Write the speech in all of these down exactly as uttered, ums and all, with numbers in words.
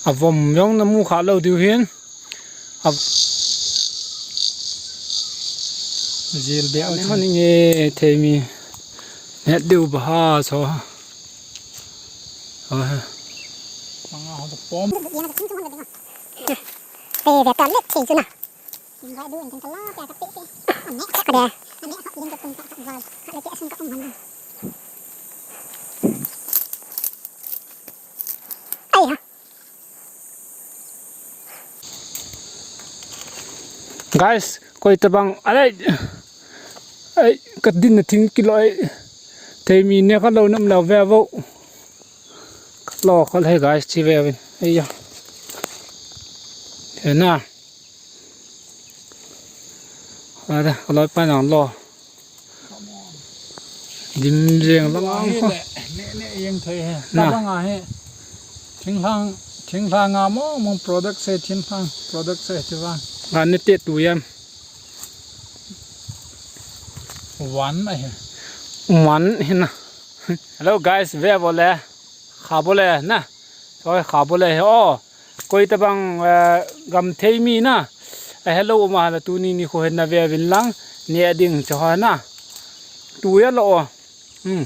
Avom jong namu kha lou diu hin. Jil be a hon inge theimi. Net diu ba ha so. Panga ho pom. Pe ve ta let thei chu na. Guys, koi tabang alai. Ai, kadin na thing kilo ai. Theimi ne kha lou nam lou ve vo. Lo kha le guys, chi ve vin. Ai ya. He na. Ada, kaloi pa nang lo. Dim jeng lang. Hi le, ne, ne, yeng thei he. Na. Tabang a he. Thinglhang, thinglhang a mo, mo product se thinglhang, product se chiwa. Ga ne te tu yam. Wan a he. Wan he na. Hello guys, ve vo le. Kha bo le na. Soi kha bo le he o. Koi tabang, eh, gam theimi na. A hello ma la tuni ni kho hen na ve vin lang. Ne ding cho ha na. Tu ya lo o. Hmm.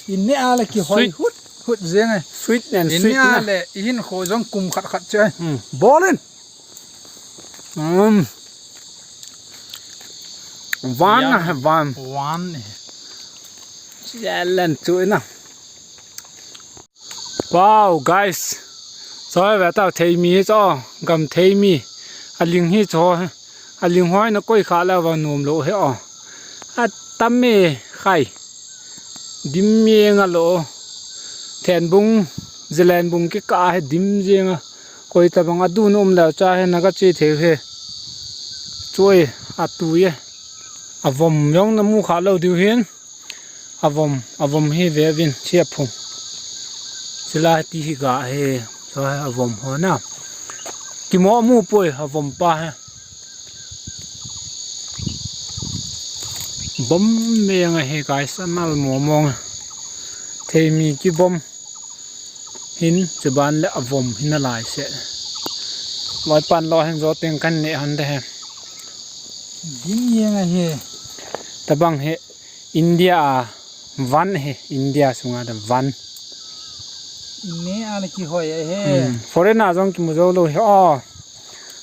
In ne a le kihoi hut, hut jeng e. Sweet and sweet na. In ne a le, i hin kho jong kum khat khat che. Hmm. Bol in. Hmm. Van na he van. Van. Jalan chu na. Wow, guys. Soi ve ta theimi cho, gam theimi. Aling hi cho, aling hoi na koi kha la va nom lo he o. Atam me khai. Dim me nga lo. Thenbung, Zelenbung kikah he dim jeng a. Koi tabang adun um lou cha he na ka che thei he. Choi, atu ye. Avom jong namu kha lou diu hin. Avom, avom hi ve vin, chia phung. Sila ti hi ga he, so he avom ho na. Kimo mu poi, avom pa he. Bom me nga he guys, anal mo mong. Theimi kibom. Hin, chuban le avom hin alai se. Loi pan lo hen zo teng kan ne hon de he. Dim ye nga he. Tabang he. India a van he, India sunga da van. Ne a le kihoi a he. Hmm. Foreign a jong kimu jou lou he. Oh.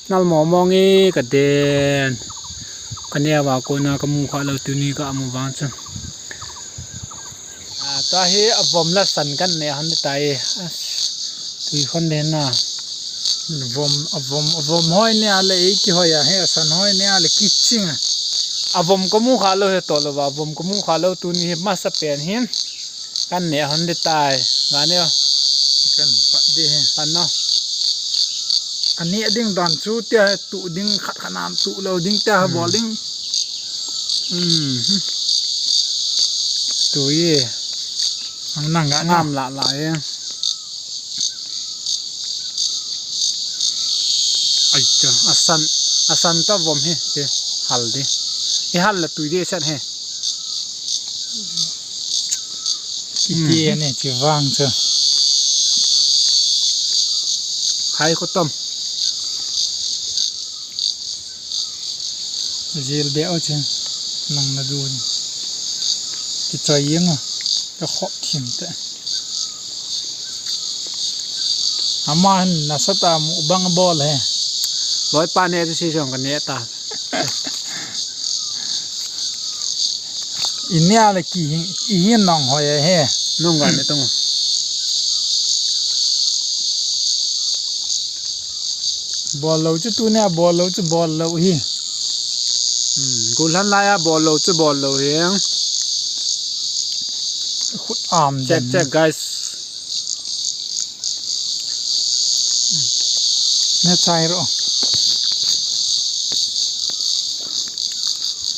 Nal mo mo nge ka den. Ka ne va ko na ka mu kha lou tuni ka mu vang chu. A, ta hi avom la san kan ne hon tai. As, tui hon de na. Avom, avom, avom hoi ne a le ei kihoi a he, asan hoi ne a le kiching a. Avom ka mu kha lou he to lou va, avom ka mu kha lou tuni hi masa pen hin. Kan ne hon de tai. Ga ne o. Kan pat de he. Pan no. Ani ding dan chu tia tu ding khat khat nam tu lou ding tia ha bol ding. Hmm. Tu ye. Ang nang ga ngam la la ye. Ai cha, asan, asan ta vom he, che, hal de. I hal la tui de chan he. Kiti ne chi vang cha. Hai ko tom. Jil be o che. Nang na du. Kichoi yeng a. Ka khop thim te. Ama hin nasatah a mukbang bol he. Loi pa ne tu si jong ka ne ta. I ne a le ki hin, i hin nong hoi he. Nong ga ne tong. Bol lou chu tu ne a bol lou chu bol lou hi. Hmm, gollhang lai a bol lou chu bol lou hi. Khut am check, den. Check, guys. Ne chai ro.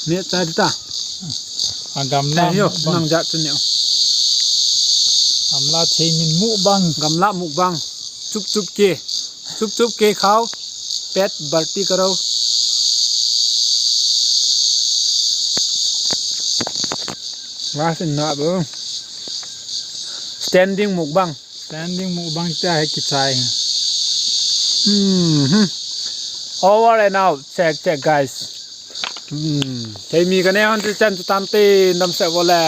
Ne chai ta. A gamla. Chai yo, mukbang. Nang ja chu ne. Gamla chei min mukbang. Gamla mukbang. Chup chup ke. Chup chup ke khao. Pet barti karo. Last in na bo. Standing mukbang. Standing mukbang tia he kichai. Hmm. Over and out. Check, check, guys. Hmm. Thei mi ka ne hon chu chan chu tam te nam se vo le.